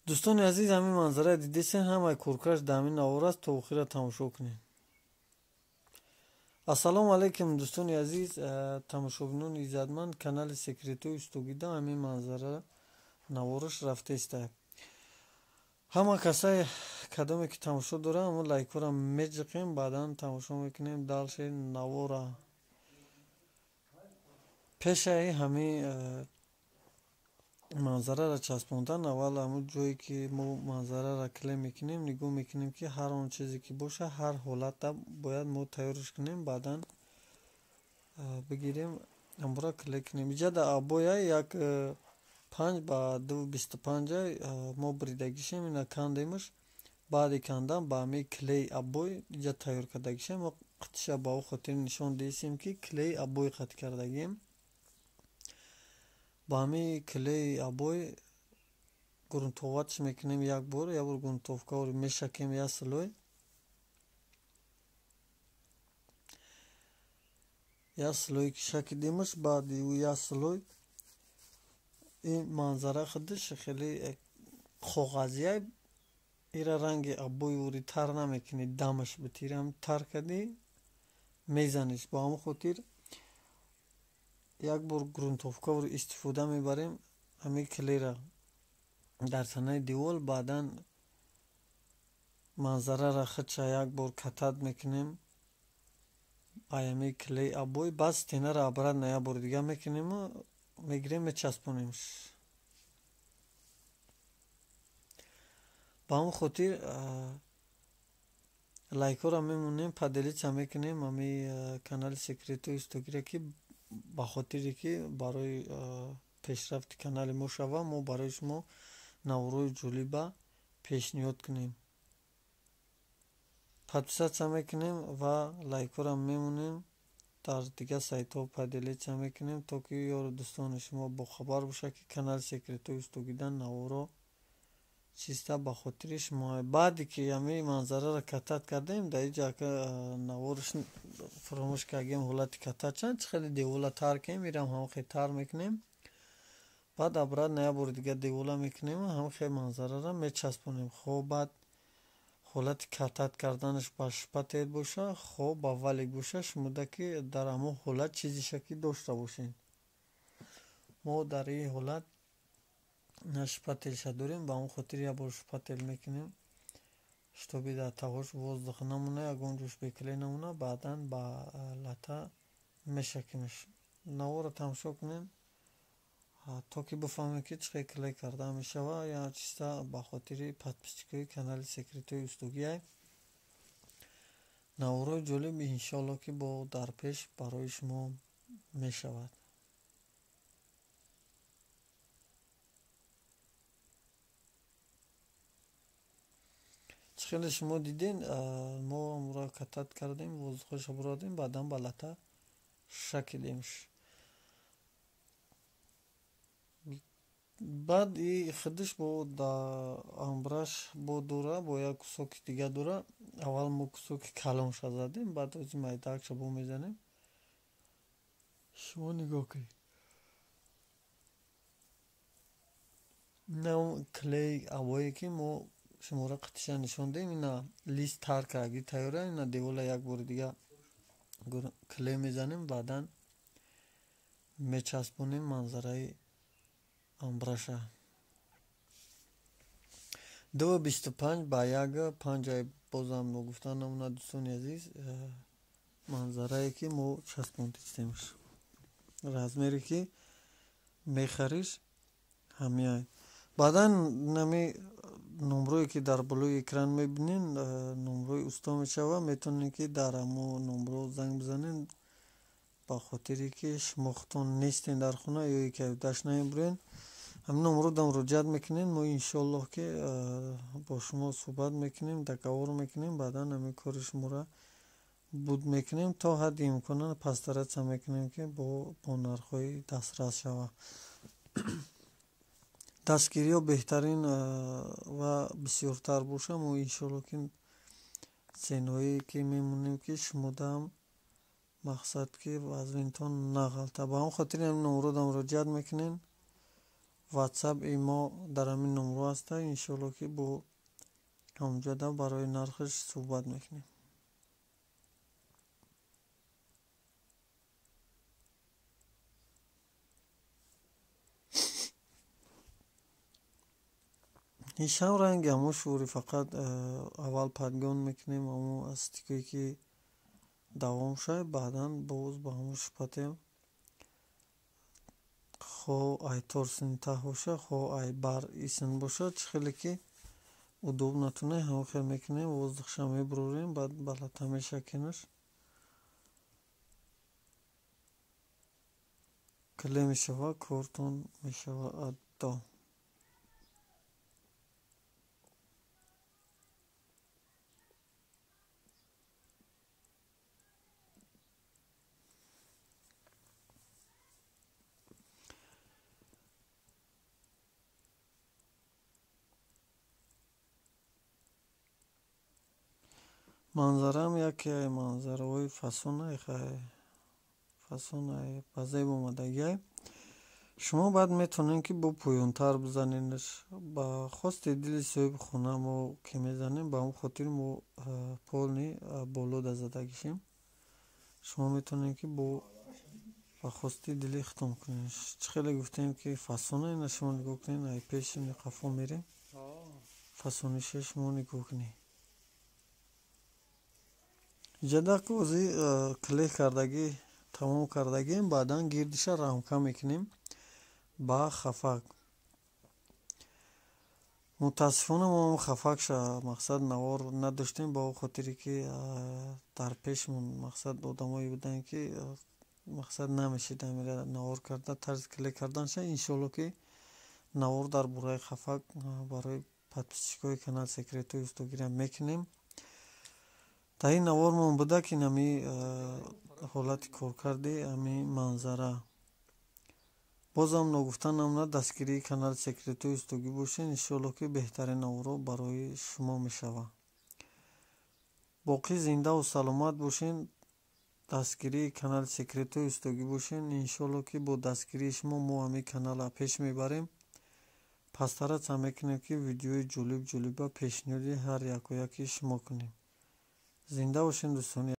Дӯстони азиз, ҳамин манзара дидесен, ҳамаи коркарш дар ҳамин навор аст, то охира тамошо кунед. Ассалому алайкум, дӯстони азиз, тамошобинони иззатманд, канали Секретҳои Устогида ҳамин манзара навораш рафтаиста. Ҳама касае кадоме ки тамошо дорад, ҳамон лайкҳоро меҷиқем, баъдан тамошо мекунем дальше навора. Пешаи ҳамин манзараро часпондан, аввал ҳамон ҷое ки мо манзараро клей мекунем, нигоҳ мекунем ки ҳар он чизе ки боша, ҳар ҳолатда бояд мо тайёрш кунем, баъдан бигирем амбора клей кунем. Иҷа дар обоя 1,5 ба 2,25 мо бридагишем, ина кандемаш. Баъди кандан ба ҳамин клей обой иҷа тайёр кардагишем. Мо қитиша ба о хотир нишон десем ки клей обой қат кардагием. Ба ҳамин клей обой грунтоватш мекунем як бор, як бор грунтовкаро мешакем як слой. Як слой ки шакидемаш, баъди ӯ як слой ин манзара худаш хеле коғазия, ира ранги обои ури тар намекунӣ, дамаш битирам тар кардӣ мезаниш. Ба ҳамон хотир як бор грунтовкаро истифода мебарем ҳамин клейра дар танаи девол, баъдан манзараро худша як бор катат мекунем ай ҳамин клей обой, баъд стенаро обратно як бори дига мекунему мегирем мечаспонемш. Ба ҳамон хотир лайкҳоро мемонем, поделиться мекунем ҳамин канали Секретҳои Устогиро, ки ба хотире ки барои пешрафти канали мо шава, мо барои шумо наворҳои ҷолиба пешниҳод кунем. Подписаться мекунем ва лайкҳоро мемонем, дар дигар сайтҳо поделиться мекунем, то ки ёру дӯстони шумо бохабар бошад, ки канали Секретҳои Устогида наворҳо чиста ба хотири шумо. Баъде ки ҳамин манзараро катат кардем, дар инҷа навораш фаромӯш кардем ҳолати катат чанд чӣ хеле девола тар кунем, ирам ҳамон хел тар мекунем. Баъд обратно як бори дига девола мекунем, ҳамон хел манзараро мечаспонем. Хоб баъд ҳолати катат карданаш ба шпатель боша, хоб ба валик боша, шумода ки дар ҳамон ҳолат чизеша ки дошта бошед. Мо дар ин ҳолат на шпательша дорем, ба ҳамон хотир як бор шпатель мекунем, шитоби дар тағош воздух намона, ягон ҷош беклей намона, баъдан ба лата мешакемш. Наворро тамошо кунем то ки бифаҳмем ки чӣ хел клей карда мешава. Я чиста ба хотири подписчикои канали Секретҳои Устогиай. Наворҳои ҷолиб иншоалло ки бо дар пеш барои шумо мешавад. Чӣ хеле шумо диден, мо амро катат кардем, воздухашро буродем, баъдан ба лата шакидемш. Баъд и худаш бо амбраш бо дора, бо як кусоки дига дора. Аввал мо кусоки калонша задем, баъд ози майдаакша бо мезанем. Шумо нигоҳ кунед. На клей обое ки мо шуморо қитиша нишон додем, ина лист тар кардаги тайёра, ина девола як бори дига клей мезанем, баъдан мечаспонем манзараи амбраша. 2,25 ба 1,5 бозам ногуфта намона, дӯстони азиз, манзарае ки мо часпондистемш. Размере ки мехариш ҳамияй. Баъдан нами номрое ки дар болои экран мебинен, номрои усто мешава, метавонед ки дар ҳамон номро занг бизанед, ба хотире ки шумо худтон нестен дар хона ё ки дашт намебурен, ҳамин номро да муроҷиат мекунед. Мо иншоаллоҳ ки бо шумо суҳбат мекунем, договор мекунем, баъдан ҳамин кори шуморо буд мекунем, то ҳадди имкона постараться мекунем ки бо нархҳои дастрас шава. Дастгириҳо беҳтарин ва бисёртар боша, мо иншоаллоҳ ки ценое ки мемонем ки шумодаам мақсад ки вазнинтон нағалта. Ба ҳамон хотири ҳамин номро да муроҷиат мекунем. WhatsApp имо дар ҳамин номро ҳаста, иншоалло ки бо ҳамҷода барои нархаш суҳбат мекунем. Ишам ранги ҳамон шуури, фақат аввал подгон мекунем ҳамон стикое ки давом шавад, баъдан боз ба ҳамон шпатель хо ай торсини таҳ боша, хо ай бар исн боша, чӣ хеле ки удобно тунай ҳамон хел мекунем, воздухша мебурорем, баъд балата мешакенаш. Клей мешава, кортон мешава аддо. Манзараам яке манзараҳои фасонай, фасонай ба зеб омадагиай. Шумо баъд метавонед ки бо поёнтар бизанедаш. Ба хости дили соҳиби хона мо ки мезанем, ба ҳамон хотир мо полный болода задагишем. Шумо метавонед ки бо ба хости дили хитом кунед. Чӣ хеле гуфтем ки фасона, ина шумо нигоҳ кунед, ай пеш қафо мерем. Фасониша шумо нигоҳ кунед. Иҷода ози клей кардагӣ тамом кардагием, баъдан гирдиша рамка мекунем ба хафак. Мутаассифона мо ҳам хафакша мақсад навор надоштем, ба он хотире ки дар пешмон мақсад одамое буданд ки мақсад намешид амира навор карда, тарзи клей карданша. Иншоалло ки навор дар бораи хафак барои подписчикои канал Секретҳои устогирам мекунем. Дар ин навормон буда ки ҳами ҳолати коркарди ҳами манзара. Бозам ногуфта намонад, дастгирии канали Секретҳои устогӣ бошед, иншоалло ки беҳтарин наворо барои шумо мешавад. Боқӣ зиндаву саломат бошед, дастгирии канали Секретҳои устогӣ бошед, иншоалло ки бо дастгирии шумо мо ҳамин каналро пеш мебарем. Пастараца мекунем ки видеои ҷолиб ҷолиба пешниҳоди ҳар яку яки шумо кунем. Зинда бошед дӯстони.